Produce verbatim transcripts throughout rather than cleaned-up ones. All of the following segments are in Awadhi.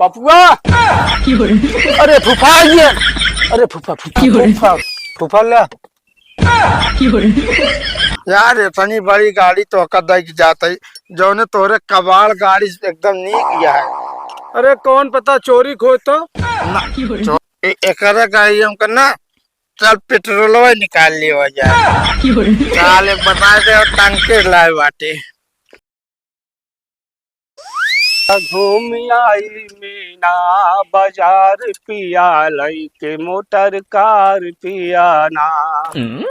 पपुआ। अरे फूफा, ये, अरे फूफा, फूफा, फूफा, फूफा ले। यार, इतनी बड़ी गाड़ी तोहका दे के जात है, जौने तोहरे कबाड़ गाड़ी एकदम नीक यह है। अरे, कौन पता चोरी खोय तो? ना, चो-, ए-, एकरे का ही हमका ना, चल पेट्रोलवा निकाल लियो जाए। साले बता दे और टंके लाए बाटे। घूम आई मीना बाजार पिया, लइके मोटर कार पिया ना। हम्म?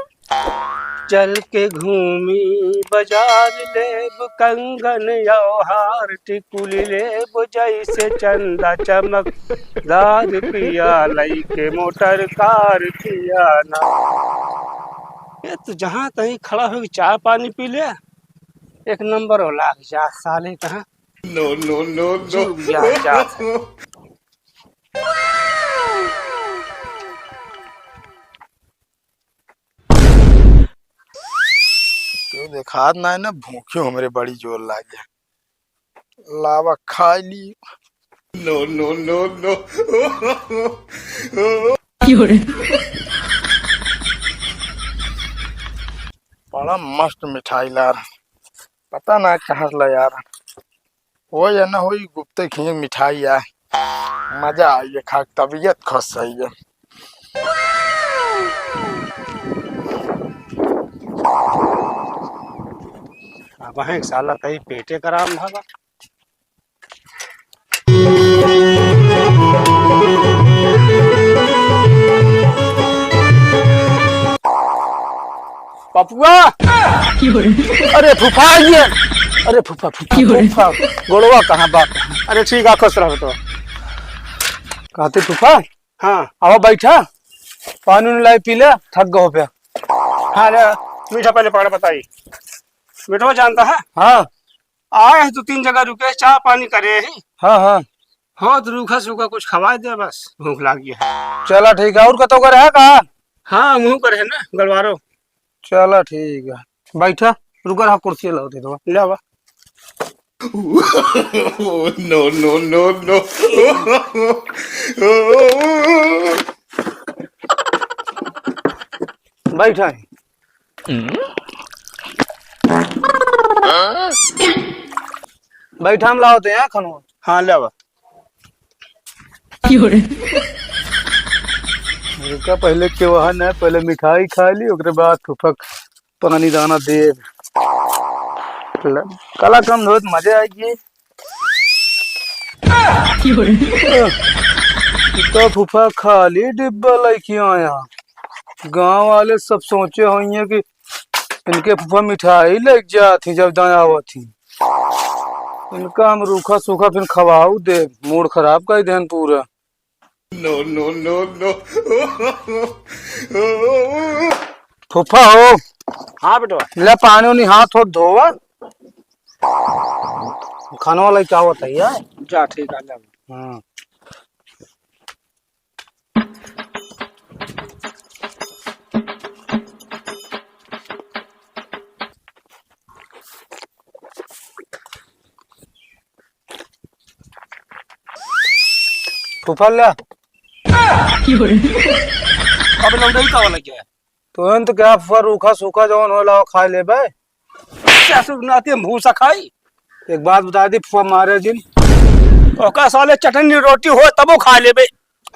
चल के घूमी बाजार, लेब कंगन यौहार, टिकुली लेब जैसे चंदा चमकदार पिया, लइके मोटर कार पिया ना। ये तो जहाँ तहीं खड़ा होके चाय पानी पी ले, एक नंबर हो लाग जा साले कहाँ। No, no, no, no। जुग जा, जा। तू देखात ना है ना, भूखी हमरे बड़ी जोर लागे। लावा खाई ली। No, no, no, no। बड़ा मस्त मिठाई ला रहा, पता ना कहाँ से ला यार। हो या ना हो, गुप्ते खिए मिठाई आए, मजा आई है खा के, तबीयत खुश है ये। अब है साला तई पेटे कराम भागा। पपुआ। अरे फूफा, ये, अरे फूफा, फूफा, फूफा, गोड़वा कहाँ बा? अरे ठीक है, खुश रहो तो। कहते फूफा, हाँ। आओ बैठा, पानी उनी लाई पी ले, थक गो पे। हाँ ले, मीठा पहले पकड़ बताई। बेटवा जानता है? हाँ। आए हैं तो तीन जगह रुके, चाय पानी करे ही। हाँ, हाँ। हाँ, तो रूखा सूखा कुछ खवाए दे बस, भूख लागी है। चला ठीक है, और कतौ का रहे का? हाँ, मुँह करे है ना, गलवारो। चला ठीक है, बैठा, रुका रहा, कुर्सी लाओ दे दो। ले आवा। No, no, no, no। बैठा है। बैठा, हम लाओ दे हैं खानो। हाँ, ले आवा। रुका, पहले के वहाँ न, पहले मिठाई खा ली, ओकरे बाद फुफक पानी दाना दे। ल-, कला कम धोत मजे आएगी। तो फूफा खाली डिब्बा लेके आया। गांव वाले सब सोचे होइए कि इनके फूफा मिठाई लेके जात ही जब दाएं आवत ही। इनका हम रूखा सूखा फिर खवाऊ दे, मूड खराब कर देन पूरा। No, no, no, no। फूफा हो। हाँ बेटवा। ले पानी उनी हाथ हो धोवा। खाना वाला क्या होता है यार? जा ठीक है, जा। हाँ। फूफा ले। अब लौंडई का वाला क्या है? तो एन तो क्या फुआ, रूखा सूखा जौन होला, वो खा लेबे। क्या सुनाते हम भूसा खाई? एक बात बता दी, फुआ मारे जिन। ओका साले चटनी रोटी हो तबो खा लेबे।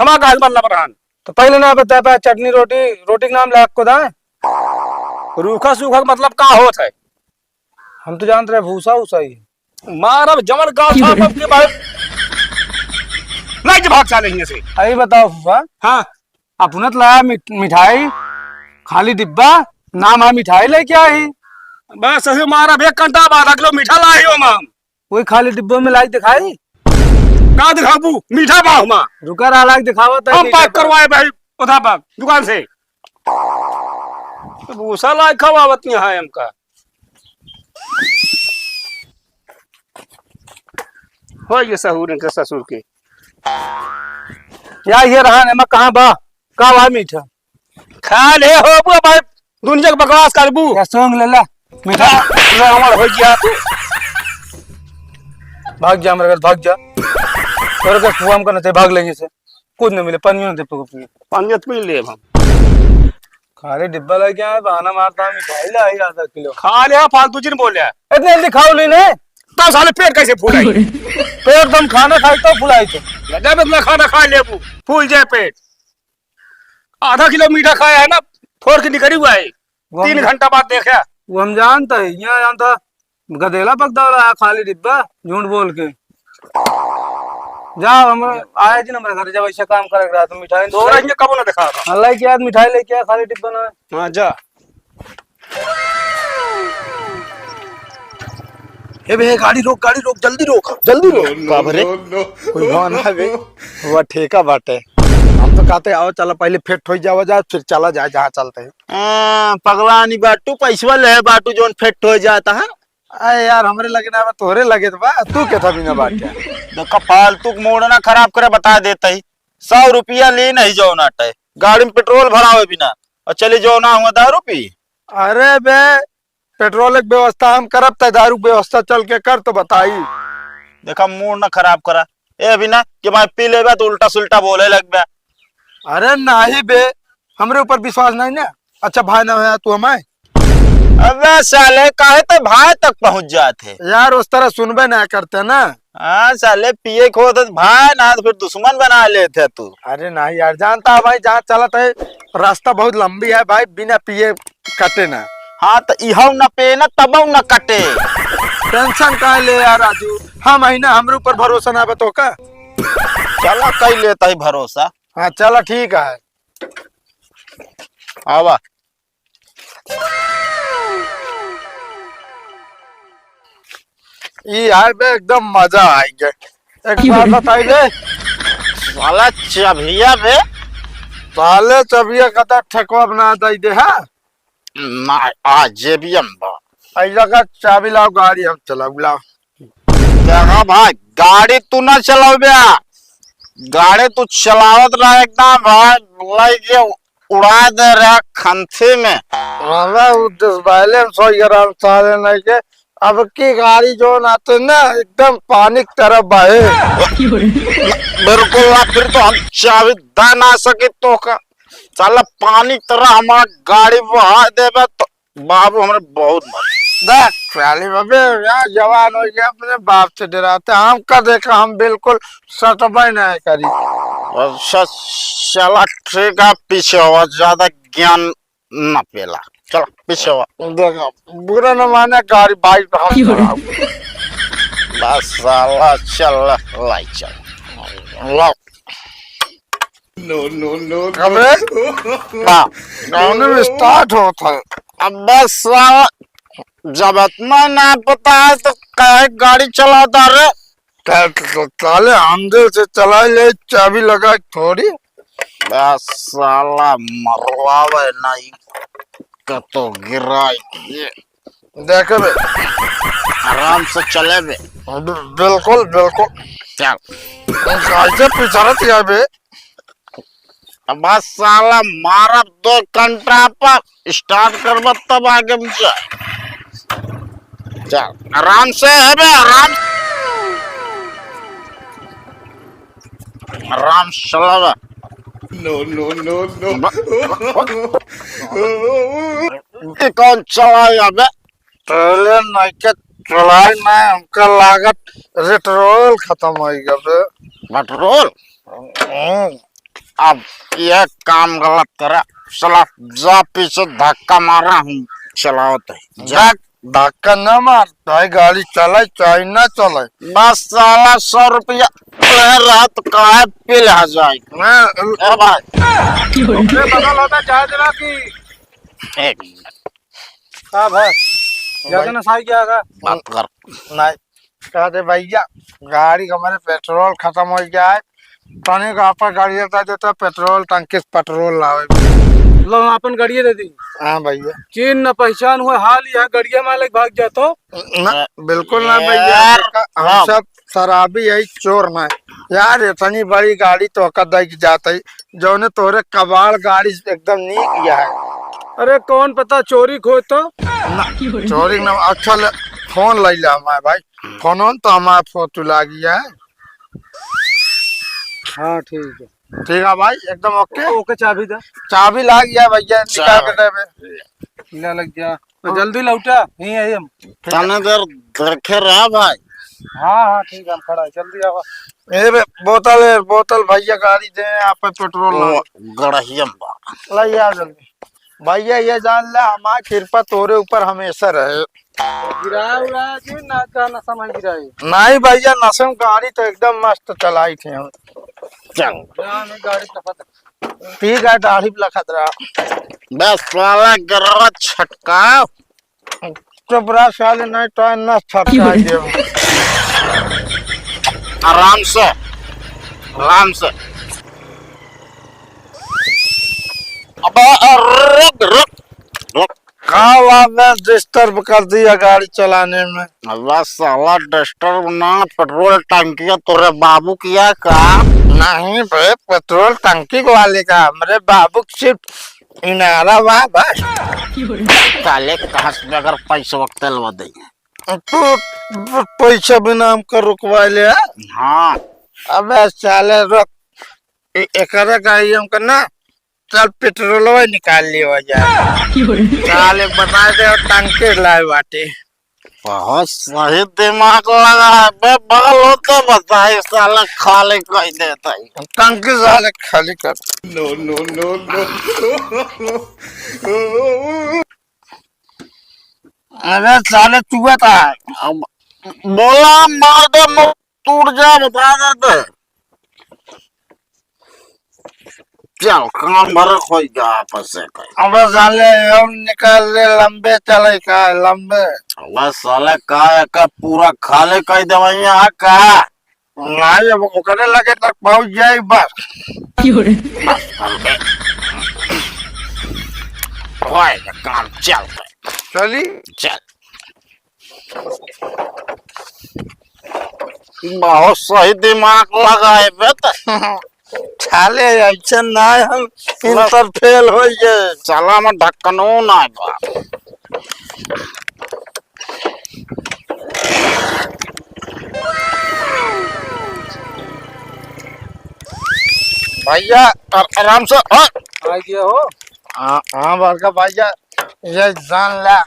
हमार काहे मतलब रहन? तो पहले ना बता पाए, चटनी रोटी, रोटी के नाम लाग को दा। रूखा सूखा के मतलब का होत है? हम तो जानत रहे भूसा उसा ही। मारब जमन गाँव था आपके बाहर। लाइट भाग चाले हियां से। अरे बताओ फुआ। हाँ। अपना तो लाया मिठ-, मिठाई, खाली डिब्बा, नाम है मिठाई लेके आई। बस अभी मारब एक घंटा बाद अगलो मीठा लाई हो माम। वही खाली डिब्बे में लाइट दिखाई। का दिखाबू? मीठा बा हमा। रुका रहा, लाइट दिखावा तो हम मीठा पैक बा। करवाए भाई उधा बा दुकान से। तो भूसा लाइट खवावत नहीं है हमका। हो ये सहूर इनके ससुर के। या ये रहा एमा कहाँ बा? का बा मीठा? खा ले हो बुआ भाई, दुनिया के बकवास करबू। या सोंग ले ला। मीठा। रावण हो गया तू। भाग जा मेरे घर, भाग जा। तोरे के कुआं में करना चाहिए, भाग लेंगे से। कुछ नहीं मिले, पानी नहीं दे तू पिए। पानी तो पी ले हम। खाली डिब्बा लेके आए, बहाना मारता है, मिठाई लाई आधा किलो। खा ले, फालतू जिन बोले। इतने जल्दी खाओ ली नहीं। तब साले पेट कैसे फूलाई? पेट तुम खाना खाई तो फुलाई तो। गजब इतना खाना खा ले, फूल जाए पेट। आधा किलो मीठा खाया है ना, फोड़ के निकली हुआ है। वो हम तीन घंटा बाद देखा। वो हम जानता है, यहाँ जानता, गदेला पकदा रहा है, खाली डिब्बा, झूठ बोल के। जा, हम आया जी ना हमारे घर, जब ऐसे काम करे रहा तो मिठाई तो रही है, कबो ना देखा था। हाँ, लेके आ, मिठाई लेके आ, खाली डिब्बा ना है। हाँ, जा। ए बे, गाड़ी रोक, गाड़ी रोक, जल्दी रोक, जल्दी रोक। No, no, बाप रे, no, no। कोई गाँव ना बे, वो ठेका बाटे। हम तो कहते, आओ चला पहले फिट हो जावा जाए, फिर चला जाए जहाँ चलते हैं। आ, पगलानी बाटू, पैसवा ले बाटू, जोन फिट हो जाता है। अरे यार, हमरे लगे ना बा, तोहरे लगे तो बा, तू के था बिना बात के? देखा, फालतू के मूड ना खराब करे, बता देता ही। सौ रुपया ली नहीं जौना टाइम, गाड़ी में पेट्रोल भरावे बिना, और चली जौना हुआ दारू पी। अरे बे, पेट्रोल के व्यवस्था हम करब, त दारू के व्यवस्था चल के कर तो बताई। देखा, मूड ना खराब करा। ए बिना कि भाई पी लेबा तो उल्टा सुल्टा बोले लगबा। अरे नाही बे, हमरे ऊपर विश्वास नहीं ना। अच्छा भाई ना होया तू हमारे। अबे साले, काहे तो भाई तक पहुंच जात है। यार, उस तरह सुनबे ना करते ना। हाँ साले, पिए के होत है भाई, ना तो फिर दुश्मन बना लेते तू। अरे नहीं यार, जानता है भाई, जहाँ चलत है रास्ता बहुत लंबी है भाई, बिना पिए कटे ना। हाँ, तो इहौ न पे ना, तबौ न कटे। टेंशन काहे ले यार राजू, हम ही ना, हमरे ऊपर भरोसा ना बा तोहका। चला, कई लेता ही भरोसा। हाँ, चला, ठीक है। आवा। ई यार बे, एकदम मजा आइगे। एक बात बताई बे। साला चबिया बे। साले चबिया कता ठेकवा बना दई दे, हाँ? ना, आ जेबिया में बा। ऐसा का चाबी लाओ, गाड़ी हम चलाऊ, लाओ। देखा भाई, गाड़ी तू ना चलाओ बे। गाड़ी तू चलावत रहा एकदम भाई, लइके उड़ा दे रहा खंथी में। हमें उ disbalance हो गया राम साले नहीं के। अब की गाड़ी जोन आते ना, एकदम पानी की तरह बहे। बिल्कुल ना, फिर तो हम चाबी दे ना सके तोहका। साला पानी की तरह हमार गाड़ी बहा देबे तो बाबू, हमरे बहुत मजा। देख, साले बाबे, यार जवान हो गया, अपने बाप से डराते। हम का देखा, हम बिल्कुल सटबे नहीं करी। अच्छा, चला ठीक है, पीछे हो, ज्यादा ज्ञान ना पेला। चला, पीछे हो। देखा, बुरा न माने, गाड़ी बाइक हम चलाऊ। बस साला, चल, लाई चल। ला। No, no, no, no। अबे, बा, गाने में start होत है। अब बस साला, जब इतना ना पता है तो काहे गाड़ी चलाता रे? त-, त-, त-, साले handle से चला ले, चाबी लगा थोड़ी। बस साला मरवावे नहीं, कतो गिराई। देखे बे। आराम से चले बे। बि-, बिल्कुल, बिल्कुल। चल। कैसे पिछड़त गया बे? अब बस साला मारब दो कंटा पर, start करब तब आगे में जा। चल, आराम से है बे, आराम, आराम से चलावे। No, no, no, no। ये कौन चलाए अबे? पहले नइके चलाए ना, हमका लागत पेट्रोल खत्म हो गया बे। पेट्रोल? हम्म। अब ये काम गलत करा, साला जा पीछे धक्का मारा, हम चलावत है। जा। धक-, धक्का ना मार, चाहे गाड़ी चलाए चाहे ना चलाए। बस साला सौ रुपया ले रहा तो काहे पी ले जाए? मैं ए भाई। अरे बगल होता चाय देना कि एक मिनट। का भाई? ज्यादा नशा ही क्या का? बात कर। नहीं, कह दे भैया, गाड़ी का हमारे पेट्रोल खत्म हो गया है, तनी का आपन गाड़ी दे देता, पेट्रोल टंकी से पेट्रोल लावे। लो, हम आपन गाड़िया दे दी। हाँ भैया। चीन न पहचान हुए, हाल यहाँ गाड़िया मालिक भाग जातो। ना, बिल्कुल ना भैया, यार, हम हाँ। सब शराबी है, चोर ना है। यार, इतनी बड़ी गाड़ी तोहका दे के जात है, जौने तोहरे कबाड़ गाड़ी एकदम नीक है। अरे, कौन पता चोरी खोए तो? ना, चोरी ना। अच्छा, ले, फोन ले ला हमारे भाई, फोन तो हमारे फोटो लागी है। हाँ, ठीक है। ठीक है भाई, एकदम OK। OK, चाबी दे। चाबी लाग गया भैया, निकाल के देबे। ले लग गया। तो जल्दी लौटा, यहीं है हम। तने देर देखे रहा भाई। हाँ, हाँ, ठीक है, हम खड़ा है, जल्दी आवा। ए बे, बोतल है, बोतल भैया गाड़ी दे, आप पे पेट्रोल ना। गड़हिया में बा। ले आ जल्दी। भैया, ये जान ले, हमार कृपा तोरे ऊपर हमेशा रहे। गिराया उराया जी, ना का नशा में गिराए? नहीं भैया, नशे में गाड़ी तो एकदम मस्त चलाई थे हम। चल। ना, नहीं, गाड़ी तो पता। ठीक है, दाढ़ी भी लखत रहा। बस साला गरवा छटका। चुप रहा साले, नहीं तो नस छटका दे। आराम से, आराम से। अबे, रुक, रुक, रुक। का बात है, disturb कर दिया गाड़ी चलाने में। अल्लाह साला, disturb ना, पेट्रोल टंकी है तोरे बाबू किया का? नहीं बे, पेट्रोल टंकी वाले का, मेरे बाबू की सिर्फ इनारा बा बस। साले कहाँ से अगर पैसा वक्त तेल दे। तू पैसा बिना हमका रुकवा ले, हाँ? हाँ। अबे साले रुक, ए-, एकरा का ही हमका ना चल, पेट्रोलवा निकाल लियो जा। साले बता दे, टंकी लाए बाटे। बहुत सही दिमाग लगा है बे, बगल होते बताई, साला खाली कह देता है। टंकी साले खाली कर। No, no, no, no। अरे साले चुआ था। अब बोला मार दे, मुंह टूट जा, बता देते। चल, काम भर खोई जा आपस से कहीं। अबे साले, हम निकाल ले लंबे चले का, लंबे। अबे साले, का एका पूरा खाली कह देवइया का? नहीं, अब ओकरे लगे तक पहुंच जाई बस। क्यों रे? बस, अब होए ना काम, चल बे। चली? चल। बहुत सही दिमाग लगाए बे त। साले ऐसे ना हम इंटर फेल हो गए। साला में ढक्कनो ना बा। भैया, आ-, आराम से, हाँ। आ गया हो? हाँ, हाँ, बड़का भैया, ये जान ला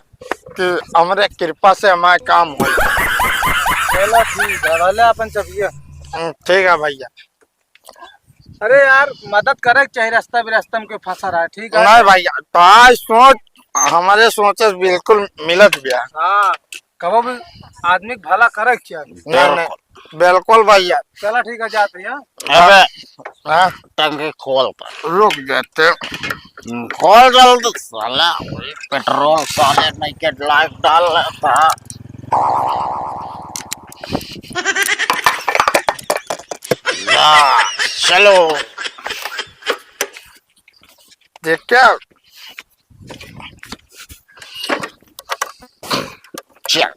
कि हमरे कृपा से हमारा काम हो। चलो ठीक है, ले अपन चबिया। हम्म, ठीक है भैया। अरे यार, मदद करे के चाहिए, रास्ता बिरास्ता में कोई फंसा रहा है, ठीक है? नहीं भैया, तो आज सोच, हमारे सोचे से बिल्कुल मिलत भी है। हाँ, कबो भी आदमी के भला करे के चाहिए। नहीं, नहीं, बिल्कुल। बिल्कुल भैया। चला ठीक है, जात भैया। अबे, हाँ? टंकी खोल पर। रुक जाते। हम्म, खोल जल्दी साला, वही पेट्रोल साले नहीं के लाइट डाल लेता। या, चलो। देख क्या? चल।